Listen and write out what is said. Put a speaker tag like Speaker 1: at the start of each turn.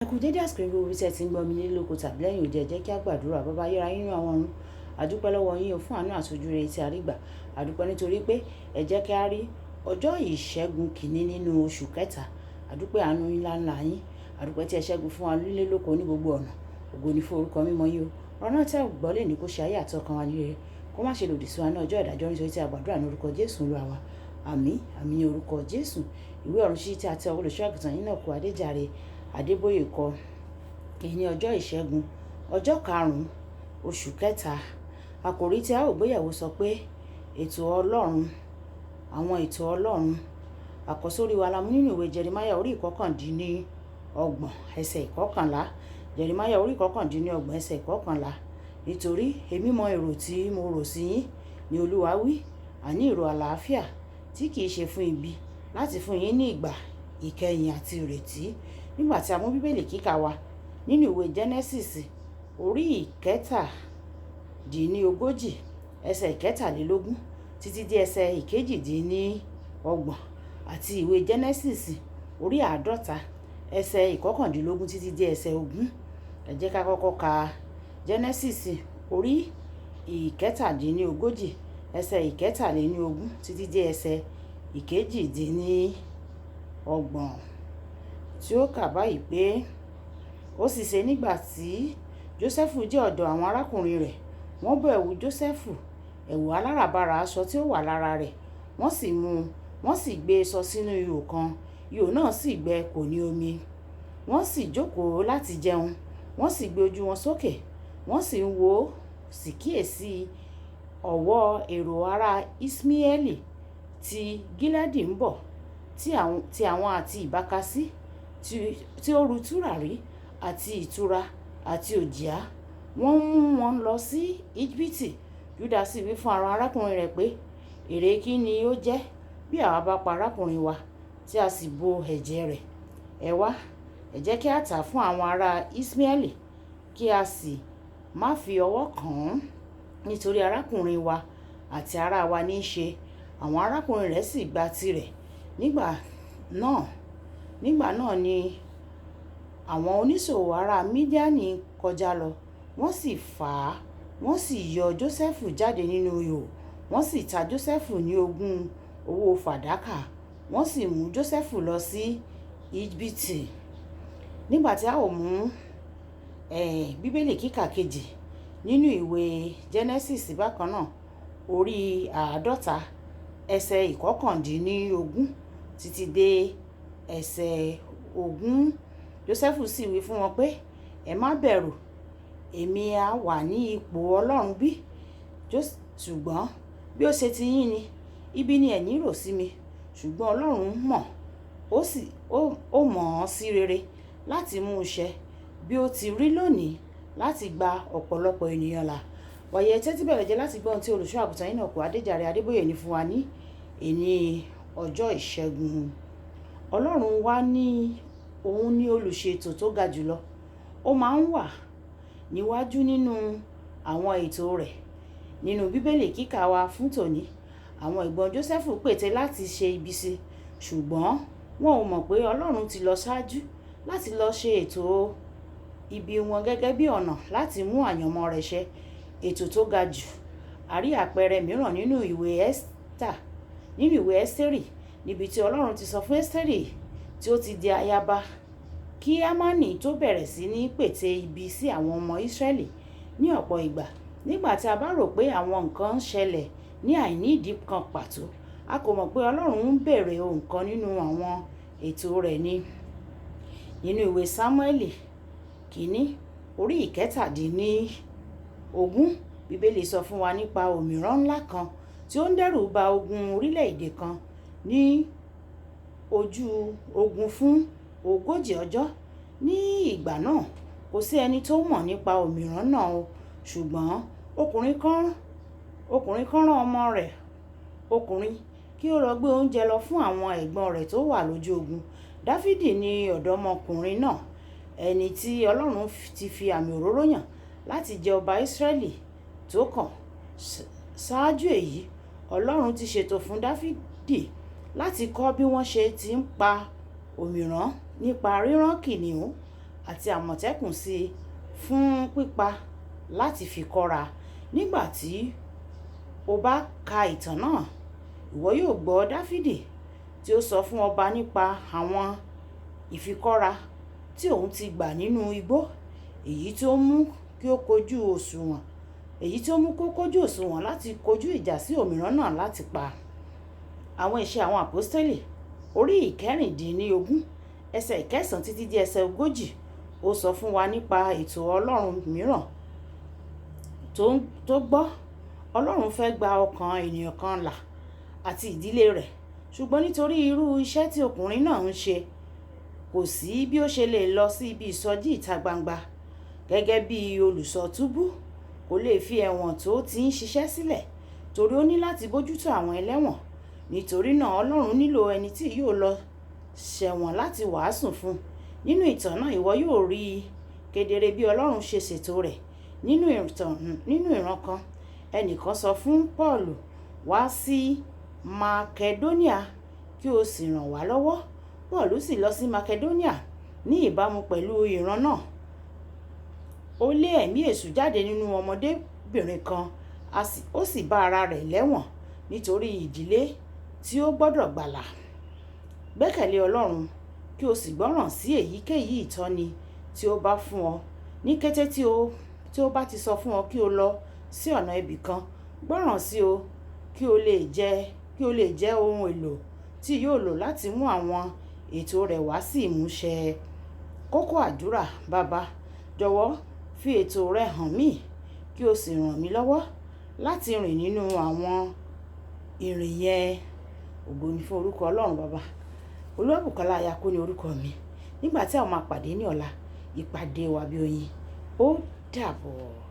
Speaker 1: Ẹ kú dédé àsìkò yìí, gbogbo ibi tí ẹ ti ń gbọ́ mi nílé lóko tàbí lẹ́yìn odi. Ẹ jẹ́ kí a gbàdúrà. Bàbá ayérayé nínú àwọn ọ̀run, a dúpẹ́ lọ́wọ́ yín o fún àánú àti ojúrere tí a rí gbà. A dúpẹ́ nítorí pé ẹ jẹ́ kí a rí ọjọ́ ìṣẹ́gun kìíní nínú oṣù kẹta. A dúpẹ́ àánú ńlá ńlá yín. A dúpẹ́ tí ẹ ṣẹ́gun fún wa nílé lóko ní gbogbo ọ̀nà. Ògo ni fún orúkọ mímọ́ yín o. Ọ̀rọ̀ náà tí a gbọ́ lè ní kó ṣe ayé àti ọkàn wa ní rere. Kó má ṣe lòdì sí wa ní ọjọ́ ìdájọ́, nítorí tí a gbàdúrà ní orúkọ Jésù Olúwa wa. Àmín, àmín ní orúkọ Jésù. Ìwé ọ̀run ṣíṣí tí a tẹ olùṣọ́ àgùntàn yín náà kú Adéjàre Adébóyè kọ. Èyí ọjọ́ ìṣẹ́gun, ọjọ́ karùn-ún, oṣù kẹta. Àkòrí tí a ó gbéyẹ̀wò sọ pé ètò Ọlọ́run, àwọn ètò Ọlọ́run. Àkọ́sórí wa la mú nínú ìwé Jeremáyà orí 29 ẹsẹ̀ 11. Jeremáyà orí 29 ẹsẹ̀ 11. Nítorí èmi mọ èrò tí mo rò sí yín, ní Olúwa wí, àní èrò àlàáfíà tí kì í ṣe fún ibi, láti fún yín ní ìgbà ìkẹyìn àti ìrètí. Nígbà tí a mú Bíbélì kíkà wa nínú ìwé Genesis orí 37 ẹsẹ̀ 23 títí dé ẹsẹ̀ 28, àti ìwé Genesis orí 50 ẹsẹ̀ 19 títí dé ẹsẹ̀ 20. Ẹ jẹ́ ká kọ́kọ́ ka Genesis orí 37 ẹsẹ̀ 23 títí dé ẹsẹ̀ 28, tí ó kà báyìí pé, ó sì ṣe nígbà tí Jósẹ́fù dé ọ̀dọ̀ àwọn arákùnrin rẹ̀, wọ́n bọ́ ẹ̀wù Jósẹ́fù, ẹ̀wù aláràbarà aṣọ tí ó wà lára rẹ̀, wọ́n sì mú un, wọ́n sì gbé e sọ sínú ihò kan, ihò náà sì gbẹ, kò ní omi. Wọ́n sì jókòó láti jẹun, wọ́n sì gbé ojú wọn sókè, wọ́n sì ń wò, sì kíyèsi ọ̀wọ́ èrò ará Iṣmaeli ti Gileadi ń bọ̀, tí àwọn àti ìbákasí tí ó ru tùràrí àti ìtura àti òjìá, wọ́n mú wọn lọ sí Ejibiti. Juda sì wí fún àwọn arákùnrin rẹ̀ pé, èrè kí ni ó jẹ́ bí àwa bá pa arákùnrin wa tí a sì bo ẹ̀jẹ̀ rẹ̀? Ẹ wá, ẹ jẹ́ kí a tà á fún àwọn ará Iṣmaeli, kí a sì má fi ọwọ́ kàn án, nítorí arákùnrin wa àti ará wa ní í ṣe. Àwọn arákùnrin rẹ̀ sì gba tirẹ̀. Nígbà náà ni àwọn oníṣòwò ará Midiani kọjá lọ, wọ́n sì fà á, wọ́n sì yọ Jósẹ́fù jáde nínú ihò, wọ́n sì ta Jósẹ́fù ní 20 owó fàdákà, wọ́n sì mú Jósẹ́fù lọ sí Ejibiti. Nígbà tí a ó mú Bíbélì kíkà kejì nínú ìwé Genesis bákan náà, orí 50 ẹsẹ̀ 19 títí dé ẹsẹ̀ 20. Jósẹ́fù sì wí fún wọn pé, ẹ má bẹ̀rù, èmi ha wà ní ipò Ọlọ́run bí? Ṣùgbọ́n bí ó ṣe ti yín ni, ibi ni ẹ̀yin rò sí mi, ṣùgbọ́n Ọlọ́run mọ̀, ó mọ̀ ọ́n sí rere láti mú un ṣẹ bí ó ti rí lónìí, láti gba ọ̀pọ̀lọpọ̀ ènìyàn là. Wàyí, ẹ tẹ́tí bẹ̀rẹ̀ jẹ́ láti gbọ́ ohun tí olùṣọ́ àgùntàn yín náà kú Adéjàre Adébóyè ní fún wa ní èní ọjọ́ ìṣẹ́gun. Ọlọ́run wa ní òun ní olùṣètò tó ga jùlọ. Ó máa ń wà níwájú nínú àwọn ètò rẹ̀. Nínú Bíbélì kíkà wa fún tòní, àwọn ẹ̀gbọ́n Jósẹ́fù pète láti ṣe ibi sí, ṣùgbọ́n wọn ò mọ̀ pé Ọlọ́run ti lọ ṣáájú láti lọ ṣe ètò ibi wọn gẹ́gẹ́ bí ọ̀nà láti mú àyànmọ́ rẹ̀ ṣẹ, ètò tó ga jù. A rí àpẹẹrẹ mìíràn nínú ìwé Ẹ́sítà, nínú ìwé Ẹ́sítérì, níbi tí Ọlọ́run ti sọ fún Ẹ́sítérì tí ó ti di ayaba kí Hámánì tó bẹ̀rẹ̀ sí ní pète ibi sí àwọn ọmọ Ísírẹ́lì. Ní ọ̀pọ̀ ìgbà, nígbà tí a bá rò pé àwọn nǹkan ń ṣẹlẹ̀ ní àìní ìdí kan pàtó, a kò mọ̀ pé Ọlọ́run ń bèèrè ohun kan nínú àwọn ètò rẹ̀ ni. Nínú ìwé Sámúẹ́lì kìíní orí 17, Bíbélì sọ fún wa nípa òmíràn ńlá kan tí ó ń dẹ́rù ba ogun orílẹ̀-èdè kan ní ojú ogun fún 40 ọjọ́. Ní ìgbà náà, kò sí ẹni tó mọ̀ nípa òmíràn náà o, ṣùgbọ́n ọkùnrin kan rán ọmọ rẹ̀ ọkùnrin kí ó lọ gbé oúnjẹ lọ fún àwọn ẹ̀gbọ́n rẹ̀ tó wà lójú ogun. Dáfídì ni ọ̀dọ́mọkùnrin náà, ẹni tí Ọlọ́run ti fi àmì òróró yàn láti jẹ ọba Ísírẹ́lì tó kàn. Ṣáájú èyí, Ọlọ́run ti ṣètò fún Dáfídì láti kọ́ bí wọ́n ṣe ti ń pa òmíràn nípa rírán kìnnìún àti àmọ̀tẹ́kùn sí i fún pípa láti fi kọ́ra. Nígbà tí o bá ka ìtàn náà, ìwọ yóò gbọ́ Dáfídì tí ó sọ fún ọba nípa àwọn ìfikọ́ra tí òun ti gbà nínú igbó, èyí tí ó mú kí ó kojú òṣùwọ̀n èyí tí ó mú kó kójú òṣùwọ̀n láti kojú ìjà sí òmíràn náà láti pa. Àwọn Ìṣe Àwọn Àpọ́stélì orí 16, ẹsẹ̀ 9 títí dé ẹsẹ̀ 40, ó sọ fún wa nípa ètò Ọlọ́run mìíràn tó gbọ́. Ọlọ́run fẹ́ gba ọkàn ènìyàn kan là àti ìdílé rẹ̀, ṣùgbọ́n nítorí irú iṣẹ́ tí ọkùnrin náà ń ṣe, kò sí bí ó ṣe lè lọ sí ibi ìsọjí ìta gbangba. Gẹ́gẹ́ bí olùṣọ́ túbú, kò lè fi ẹ̀wọ̀n tó ti ń ṣiṣẹ́ sílẹ̀ torí ó ní láti bójútó àwọn ẹlẹ́wọ̀n. Nítorí náà, Ọlọ́run nílò ẹni tí yóò lọ sẹ́wọ̀n láti wàásù fún. Nínú ìtàn náà, ìwọ yóò rí kedere bí Ọlọ́run ṣe ṣètò rẹ̀. Nínú ìtàn, nínú ìran kan, ẹnìkan sọ fún Pọ́ọ̀lù, "Wá sí Makedonia kí o sì ràn wá lọ́wọ́." Pọ́ọ̀lù sì lọ sí Makedonia ní ìbámu pẹ̀lú ìran náà. Ó lé ẹ̀mí èṣù jáde nínú ọmọdébìnrin kan, ó sì bá ara rẹ̀ lẹ́wọ̀n nítorí ìdílé tí ó gbọdọ̀ gbàlà. Gbẹ́kẹ̀lé Ọlọ́run kí o sì gbọ́ràn sí èyíkéyìí ìtọ́ni tí ó bá fún ọ. Ní kété tí ó bá ti sọ fún ọ kí o lọ sí ọ̀nà ibì kan, gbọ́ràn sí o kí o lè jẹ́ ohun èlò tí yóò lò láti mú àwọn ètò rẹ̀ wá sí ìmúṣẹ. Kókó àdúrà: Baba, jọ̀wọ́ fi ètò rẹ hàn mí kí o sì ràn mí lọ́wọ́ láti rìn nínú àwọn ìrìn yẹn. Ògo ni fún orúkọ Ọlọ́run Baba. Olúwabùkọ́lá Ayako ni orúkọ mi. Nígbà tí a ó máa pàdé ní ọ̀la, ìpàdé wa bí oyin. Ó dàbọ̀.